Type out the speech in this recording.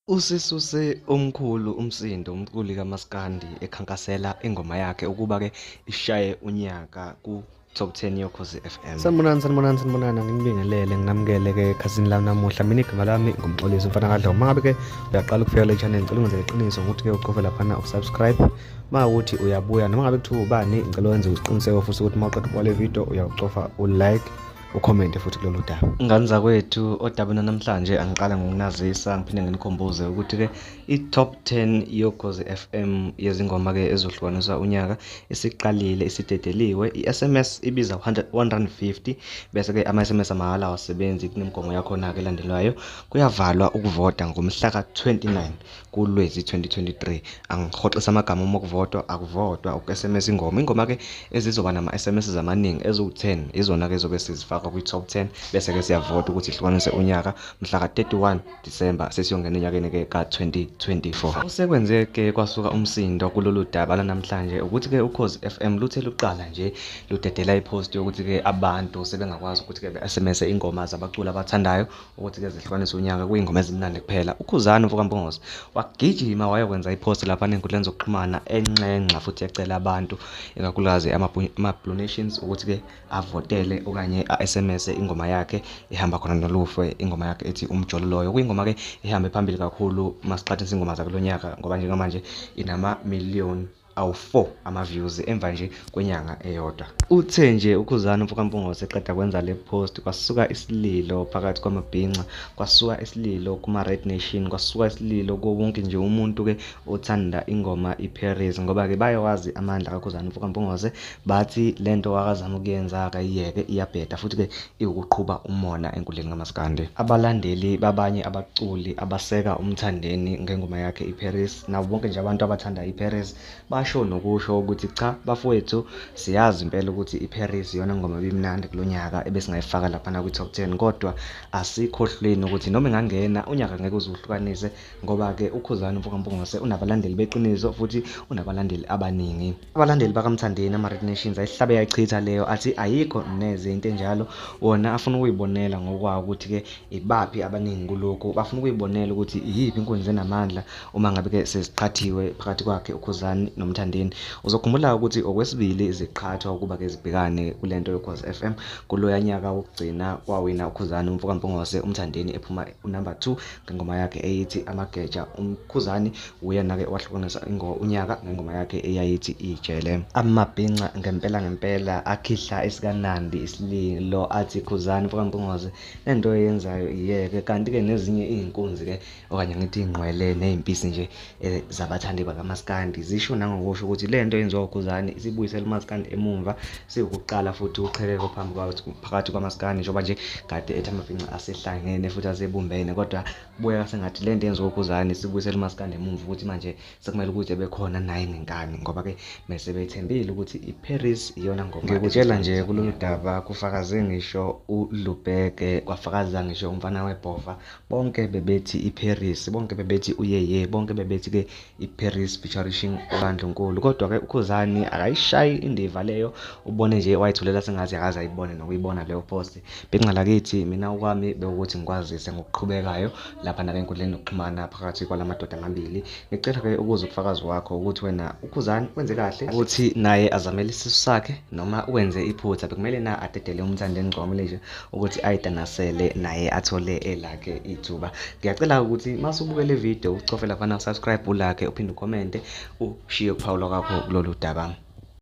Usisuse omkhulu umsindo umculi kaMaskandi ekhankasela ingoma yakhe ukuba-ke ishaye unyaka ku-Top 10 yoKhozi FM. Sanibonani, sanibonani, sanibonani, nginibingelele, nginamukele-ke ekhasini lami namuhla. Mina igama lami nguMxolisi umfana kaDlomo. Uma ngabe-ke uyaqala ukufika kule channel, ngicela ungenzele iqiniso ngokuthi-ke ucofe laphana usubscribe. Uma ukuthi uyabuya noma ngabe kuthiwa ubani, ngicela wenze isiqiniseko futhi ukuthi uma uqeda ukubuka le video uyawucofa u-like, ukhomente futhi kulolu daba. Ngane zakwethu, odabeni namhlanje angiqale ngokunazisa ngiphinde nginikhumbuze ukuthi-ke i-Top 10 yoKhozi FM yezingoma-ke ezohlukaniswa unyaka isiqalile, isidedeliwe. I-SMS ibiza 150, bese-ke ama-SMS amahhala awasebenzi, kunemigomo yakhona-ke elandelwayo. Kuyavalwa ukuvota ngomhla ka-29 kuLwezi 2023. Angihoxisa amagama uma kuvotwa, akuvotwa uku-SMS ingoma. Ingoma-ke ezizoba nama-SMS amaningi eziwu-10 izona-ke ezobe sizifaka kwi-Top 10, bese-ke siyavota ukuthi ihlukanise unyaka mhla ka-31 Disemba, sesiyongena enyakeni-ke ka-2024. Osekwenze-ke kwasuka umsindo kulolu daba lanamhlanje ukuthi-ke uKhozi FM luthe luqala nje ludedela i-post yokuthi-ke abantu sebengakwazi ukuthi-ke be-SMS ingoma zabaculi abathandayo ukuthi-ke zihlukanise unyaka, kuyingoma ezimnandi kuphela. UKhuzani mfokaMpungose wagijima wayokwenza i-post laphana ey'nkundleni zokuxhumana enxenxa futhi ecela abantu ikakhulukazi ama-Blue Nations ukuthi-ke avotele okanye a-SMS ingoma yakhe ehamba khona nolufe, ingoma yakhe ethi Umjolo Loyo. Kuyingoma-ke ehambe phambili kakhulu masiqhathanisa ingoma zakulo nyaka, ngoba njengamanje inama-million awu-4 ama-views emva nje kwenyanga eyodwa. Uthe nje uKhuzani mfokaMpungose eqeda kwenza le post, kwasuka isililo phakathi kwamabhinca, kwasuka isililo kuma-Red Nation, kwasuka isililo kuwo wonke nje umuntu-ke othanda ingoma iParis, ngoba-ke bayawazi amandla kaKhuzani mfokaMpungose. Bathi lento akazama ukuyenza akayiyeke, iyabheda futhi-ke iwukuqhuba umona enkundleni kaMaskandi. Abalandeli babanye abaculi abaseka uMthandeni ngengoma yakhe iParis, nabo bonke nje abantu abathanda iParis basho nokusho ukuthi cha bafowethu, siyazi impela ukuthi iParis iyona ngoma ebimnandi kulo nyaka ebesingayifaka laphana kwi-Top 10, kodwa asikhohlweni ukuthi noma ingangena unyaka ngeke uze uhlukanise, ngoba-ke uKhuzani mfokaMpungose unabalandeli beqiniso futhi unabalandeli abaningi. Abalandeli bakaMthandeni ama-Red Nations ayihlabe yayichitha leyo, athi ayikho neze into enjalo. Wona afuna ukuyibonela ngokwawo ukuthi-ke ibaphi abaningi kulokhu, bafuna ukuyibonela ukuthi iyiphi inkunzi enamandla uma ngabe-ke seziqhathiwe phakathi kwakhe uKhuzani noMthandeni. Uzokhumbula ukuthi okwesibili ziqhathwa ukuba-ke zibhekane kule nto yoKhozi FM. Kuloya nyaka wokugcina kwawina uKhuzani umfokaMpungose, uMthandeni ephuma unumber 2 ngengoma yakhe eyithi Amageja. UMkhuzani uyena-ke owahlukanisa unyaka ngengoma yakhe eyayithi Ijele. Amabhinca ngempela ngempela akhihla esikanandi isililo, athi Khuzani mfokaMpungose lento eyenzayo iyeke. Kanti-ke nezinye iy'nkunzi-ke okanye ngithi iy'ngqwele ney'mpisi nje zabathandi bakaMaskandi zisho nangokusho ukuthi le nto yenziwa uKhuzani isibuyisela uMaskandi emumva, siwukuqala futhi uqhekeko phambi phakathi kwaMaskandi, njengoba nje kade ethi amabhinca asehlangene futhi asebumbene, kodwa kubukeka sengathi le nto yenziwa uKhuzani isibuyisela uMaskandi emumva, ukuthi manje sekumele ukuthi ebekhona naye ngenkani, ngoba-ke bese bethembile ukuthi iParis iyona ngoma. Ngikutshela nje kulolu daba kufakaze ngisho uLubheke, kwafakaza ngisho umfana weBhova, bonke bebethi iParis, bonke bebethi uyeye, bonke bebethi-ke iParis featuring uBandlunkulu. Kodwa-ke uKhuzani akayishayi indiva leyo, ubone nje wayithulela sengathi akaze ayibone nokuyibona leyo post. Bhinca lakithi, mina okwami bekuwukuthi ngikwazise ngokuqhubekayo lapha enkundleni yokuxhumana phakathi kwalamadoda amabili. Ngicela-ke ukuza ubufakazi wakho ukuthi wena uKhuzani wenze kahle ukuthi naye azamele isisu sakhe, noma wenze iphutha, bekumele na adedele uMthandeni Gcwamu nje ukuthi ayidanasele naye athole elakhe ithuba. Ngiyacela ukuthi masubuke le video ucofe laphana subscribe, ulike, uphinde ukhomente, ushiye ukuphawula kwakho kulolu daba.